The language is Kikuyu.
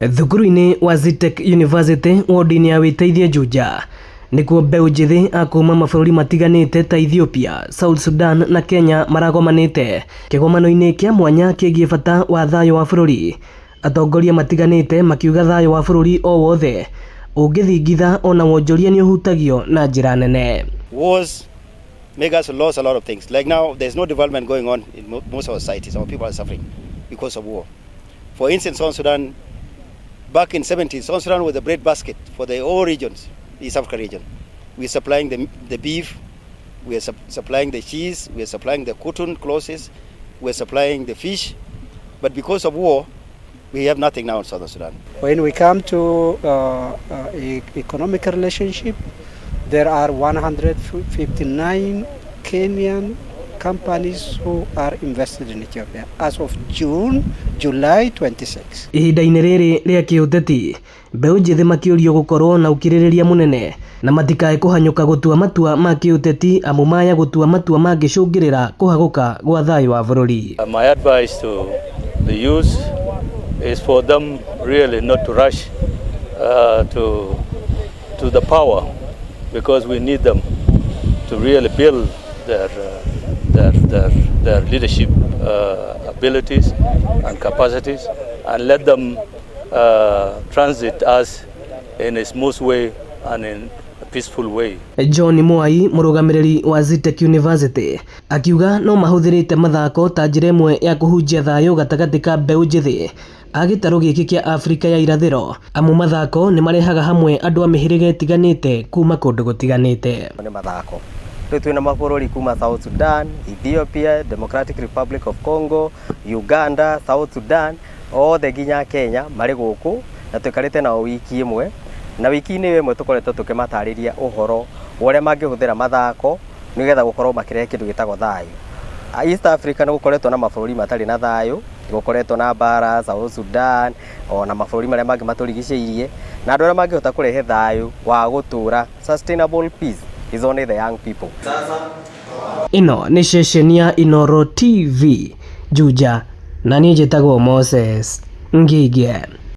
Thukuru-inĩ wa Zetech University wodi-inĩ ya Wĩteithie Juja nĩkuo mbeũ njĩthĩ a kuma mabũrũri matiganĩte ta Ethiopia, South Sudan na Kenya maragomanĩte kĩgomano-inĩ kĩa mwanya kĩgiĩ bata wa thayũ wa bũrũri. Atongoria matiganĩte makiuga thayũ wa bũrũri o wothe ũngĩthingitha ona wonjoria nĩ ũhutagio na njĩra nene. Wars make us lose a lot of things. Like now, there's no development going on in most of our societies. Our people are suffering because of war. For instance, South Sudan, back in 70s, South Sudan was a bread basket for the whole regions, East Africa region. We're supplying the beef, we are supplying the cheese, we are supplying the cotton clothes, we are supplying the fish. But because of war, we have nothing now in Southern Sudan. When we come to economic relationship, there are 159 Kenyan companies who are invested in Ethiopia as of June, July 26. Ihinda-inĩ rĩrĩ rĩa kĩũteti, mbeũ njĩthĩ makĩũrio gũkorwo na ũkirĩrĩria mũnene na matikae kũhanyũka gũtua matua ma kĩũteti amu maya gũtua matua mangĩcũngĩrĩra kũhagũka gwa thayũ wa bũrũri. My advice to the youth is for them really not to rush to the power, because we need them to really build their leadership abilities and capacities, and let them transit us in a smooth way and in a peaceful way. John Mwai, mũrũgamĩrĩri wa Zetech University, akiuga no mahũthĩrĩte mathako ta njĩra ĩmwe ya kũhunjia thayũ gatagatĩ ka mbeũ njĩthĩ a gĩtarũ gĩkĩ kĩa Afrika ya irathĩro, amu mathako nĩ marehaga hamwe andũ a mĩhĩrĩga ĩtiganĩte kuma kũndũ gũtiganĩte. Nĩ mathako rĩu twĩna mabũrũri kuma South Sudan, Ethiopia, Democratic Republic of Congo, Uganda, South Sudan, othe nginya Kenya marĩ gũkũ, na tũikarĩte nao wiki ĩmwe, na wiki-inĩ ĩyo ĩmwe tũkoretwo tũkĩmatarĩria ũhoro wa ũrĩa mangĩhũthĩra mathako nĩgetha gũkorwo makĩrehe kĩndũ gĩtagwo thayũ. East Africa nĩ gũkoretwo na mabũrũri matarĩ na thayũ, gũkoretwo na mbara South Sudan ona mabũrũri marĩa mangĩ matũrigicĩirie, na andũ arĩa mangĩhota kũrehe thayũ wa gũtũra, sustainable peace, is only the young people. Ĩno nĩ ceceni ya Inooro TV Juja, na niĩ njĩtagwo Moses Ngige.